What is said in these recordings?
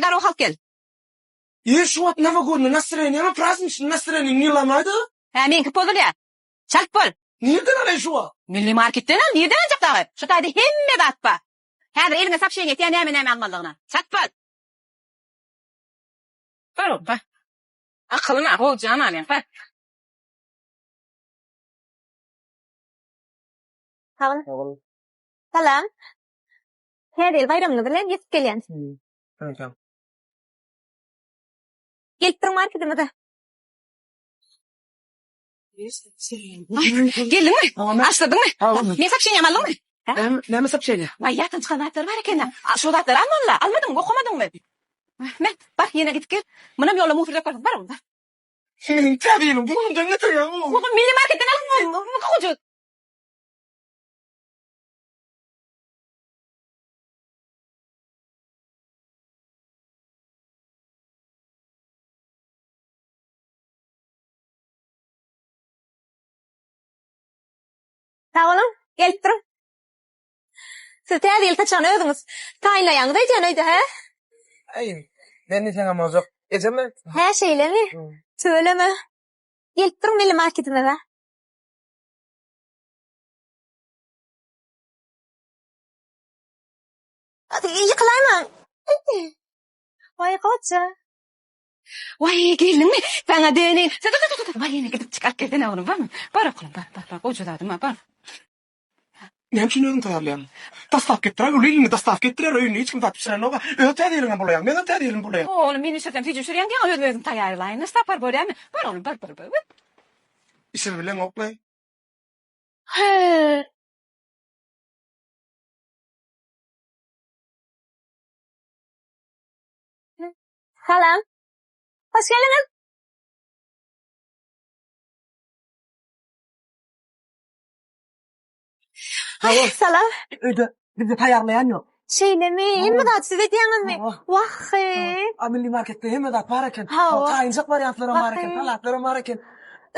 Garoh alyp gel. Ýe şu wagt nowogodnyý nastroýeniýamy prazdniçnyý nastroýeniýa ne lamaýda. Hä meňki pozulýar. Çalt bol. Nirden alaýyn şu wagt? Milli marketden al, nirden aljak dagy? Şu taýda hemme zat bar. Häzir eliňe sopşeniýa etýän näme-näme almalydygyna. Çalt bol. Bar oglum, bar. Akylyna gowjam alýaň, bar. Sag bol. Salam. Täze ýyl baýramyňyz bilen ýetip gelýän. Thank Gelip duruň marketimize. Geldiňmi? Açdyrdyňmy? Meň sopşeniýamy aldyňmy? Näme sopşeniýa? Waý, ýatdan çykan zatlar bar eken-dä. Şo zatlary almaly-la. Almadyňmy, okamadyňmy? Me, bar, ýene gidip gel. Munam ýola musor dökersiň. Bar, bar. Meniň täze ýylym burnumdan getirýäň. Milli marketden alyp, gowja. Sag boluň, gelip duruň. Siz täze ýyl saçagyny özüňiz taýynlaýaňyz öýdýän öýde, hä? Äý, men diýseňem boljak. Ejem bilen. Hä, şeýlemi? Tüweleme. Gelip duruň milli marketimize. Ýykylaýmaň. Waý, goja. Waý, geldiňmi? Saňa döneýin. Waý, ýene gidip çyk, alyp gelsene oglum, barmy? Bar oglum, bar, bar, bar, goja zadym-a, bar. Näme üçin özüň taýýarlaýaň? Dostawka etdiräý, uly ilini dostawka etdirýär, öýünde hiç kim zat bişirenok-a. Öz täze ýylyňam bolaýaň, meňem täze ýylym bolaýaň. Oglum, men bişirsem süýji bişirýäň diýýäň, özüm özüm taýýarlaýyn. Sapar bolýamy? Bar oglum, bar, bar, bar. Bişiribileňok-laý. Hä. Salam. Hoş geldiňiz. Hawa. Salam. Öýde bizde taýýarlaýan ýok. Şeýlemi? Hemme zat siz edýäňizmi? Wah-y. A milli marketde hemme zat bar eken. Hawa. Taýynjak wariantlaram bar eken, salatlaram bar eken.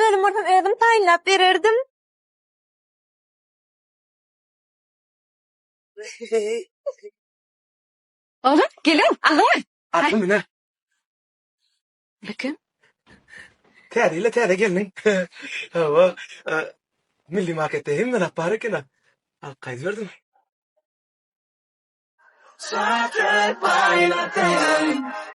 Özüm bolsam özüm taýynlap bererdim. Oglum, gelin, aldyňmy? Aldym ine. Bu kim? Täze ýyla täze gelniň. Hawa, milli marketde hemme zat bar eken-a. Alyp gaýdyberdim.